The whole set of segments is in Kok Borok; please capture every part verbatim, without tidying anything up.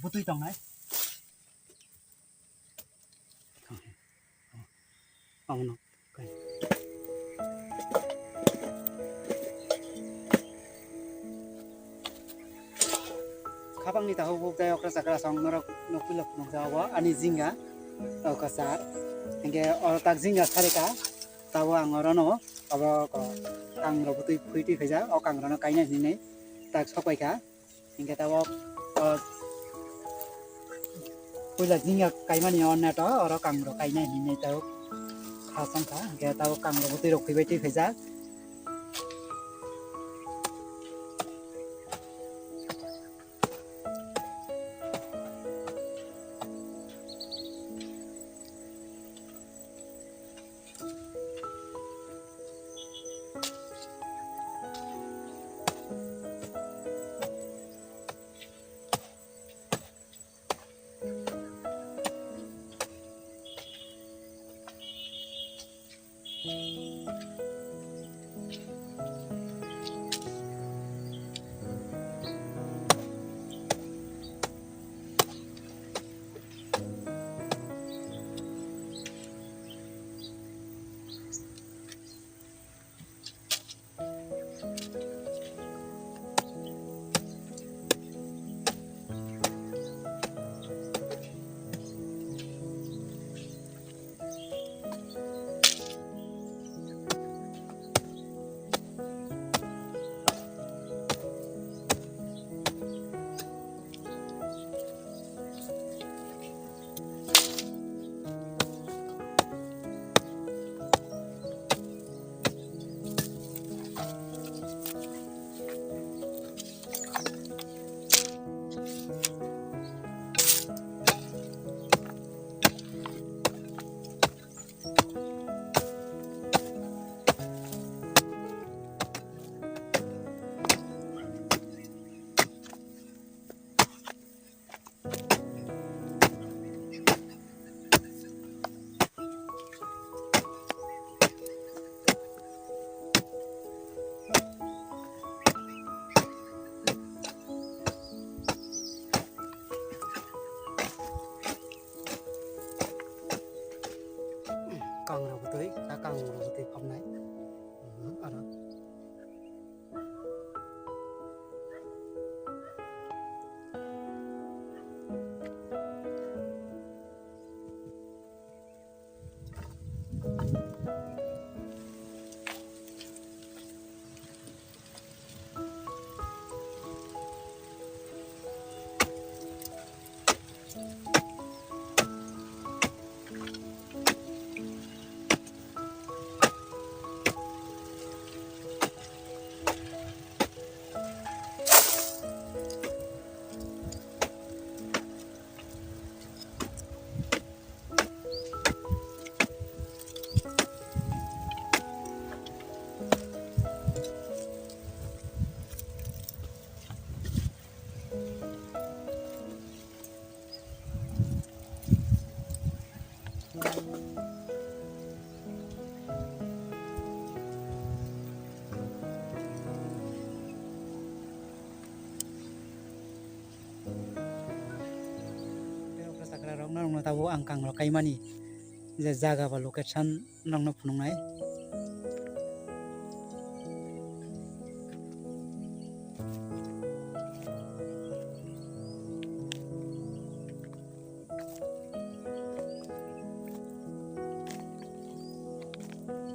Butwi tongnai. Abono. Khapangni takhuk buk tei okra chakra song norok nukpilok nukjago ani jinga okra char. Hinkhe oro tak jinga sarika tabo ang orono abo ko kangrok butwi phuitwi khaijak o kangrokno kaina hinwi tak sokpaikha. Hinkhe tabok, o, puila jinga kaimani o net o, oro kangrok kainai hinwi tabok kha changkha. Hinkhe tabok kangrok butwi rok khuibai twi khaijak. Kangrok bwtwi, ta kangrok bwtwi phobnai. Mhm, aro. Tei okra chakra rok norok no tabuk ang kangrok kaimani je jaga ba location norok no phunuknai.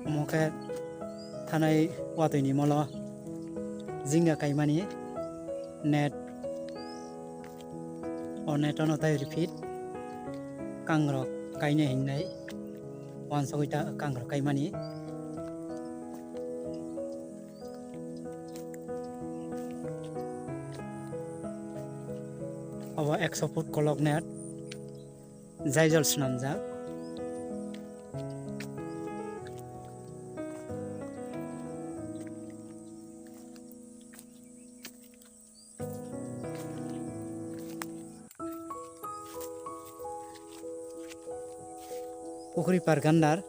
Omo khe thanai watwi ni molo jinga kaimani net, o net ono tai repeat kangrok kainai hinwi wansugwi ta kangrok kaimani. Obo ekso foot kolok net. Jaijol swnamjak. Pukhri par gandar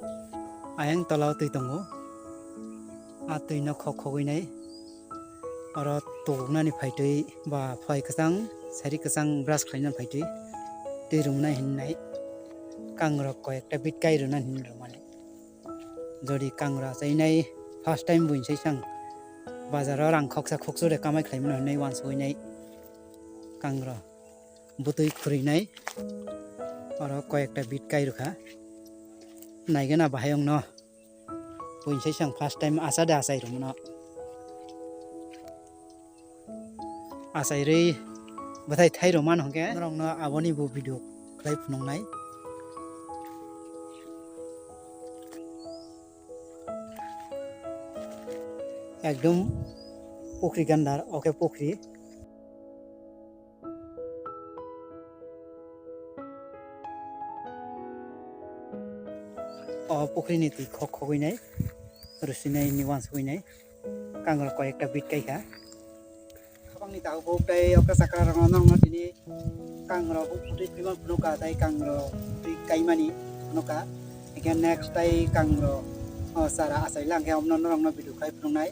ayang tola o twi tongo. A twi no khok khogwi nai. Oro tubuknani phaitwi ba phai kwchang, sari kwchang brush khlainani phaitwi twi rwmani hinwi kangrok koi ekta bit kai rwnani hinwi rwmani. Jodi kangrok achainai first time buini sai sang bazaro rang khoksa khoksu de kamai khlaimano hinwi uansuknai kangrok bwtwi khurwinai oro koi ekta bit kai rwkha. Naigena bahai wngno. Buini sai sang first time acha de achai rwmano. Achai rwi bwthai thai rwmano hwnkhe norokno aboni bo video khlai phunuknai. Ekdom pukhri gandar, oke pukhri. O pukhrini twi khok khogwinai, rwsinai ni uansuknai, kangrok koi ekta bit kai kha. Habangni takhuk tei okra chakra rokno norokno tini kangrok bwtwi twiman phunukha tei kangrok bwtwi kaimani phunukha. Hingkhe next tei kangrok, o, chara achai lang khe omno norokno video khai phunuknai.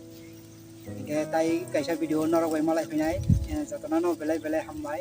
Hingkhe tei kaisa video norok bai malai phinai, eh, jotono no belai belai hambai.